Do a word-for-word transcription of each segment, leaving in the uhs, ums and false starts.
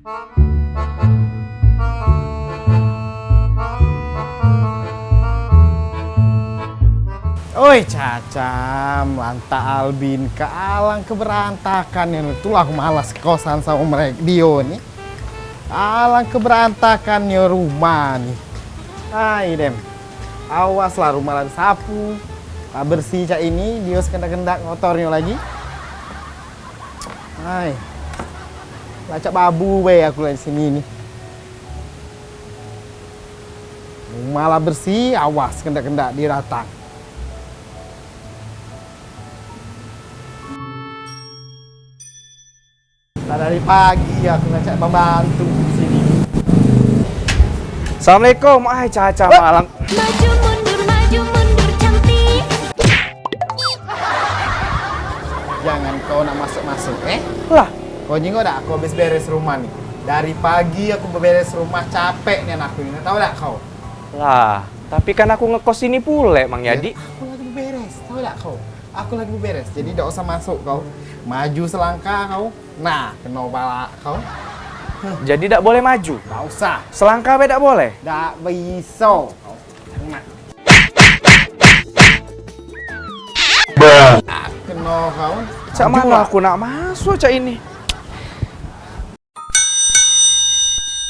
Oi, Caca, melantah Albin, kalang keberantakan ini. Itulah aku malas kosan sama mereka, dio ni. Kalang keberantakan ni rumah ni. Ai, dem. Awas lah, rumah la disapu. La bersih cak ini, dio sekendak-kendak ngotornyo lagi. Ai. Lacak babu bae aku lagi sini ni. Rumah la bersih, awas kendak-kendak dio datang. Lah dari pagi aku ngecek pembantu di sini. Assalamualaikum. Ai, Caca malang. Maju mundur, maju mundur, cantik. Jangan kau nak masuk-masuk, eh? Lah, kau jingok dak? Aku habis beres rumah ni. Dari pagi aku beberes rumah, capek nian aku ini. Tahu dak kau? Lah, tapi kan aku ngekos sini pule, Mang Yadi. Aku lagi beberes, tahu dak kau? Aku lagi beberes, jadi dak usah masuk kau. Maju selangkah kau. Nah, keno balak kau. Jadi dak boleh maju? Dak usah. Selangkah be dak boleh? Dak biso. Nah. Keno kau. Cak mano aku nak masuk cak ini?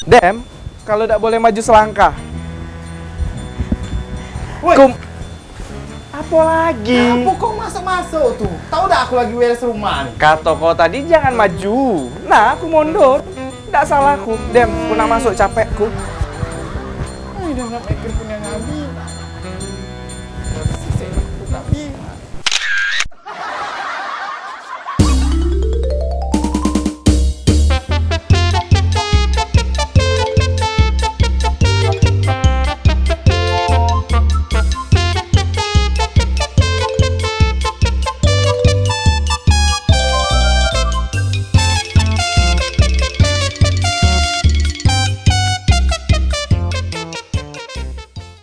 Dem, kalau dak boleh maju selangkah. Woi. Kum-, apo lagi? Apo kau masuk-masuk tu? Tahu dak aku lagi beres rumah ni? Kato kau tadi jangan maju. Nah, aku mundur. Dak salah aku. Dem, aku nak masuk, capek aku. Ai, dah nak mikir punya ngabi. Sisik aku tapi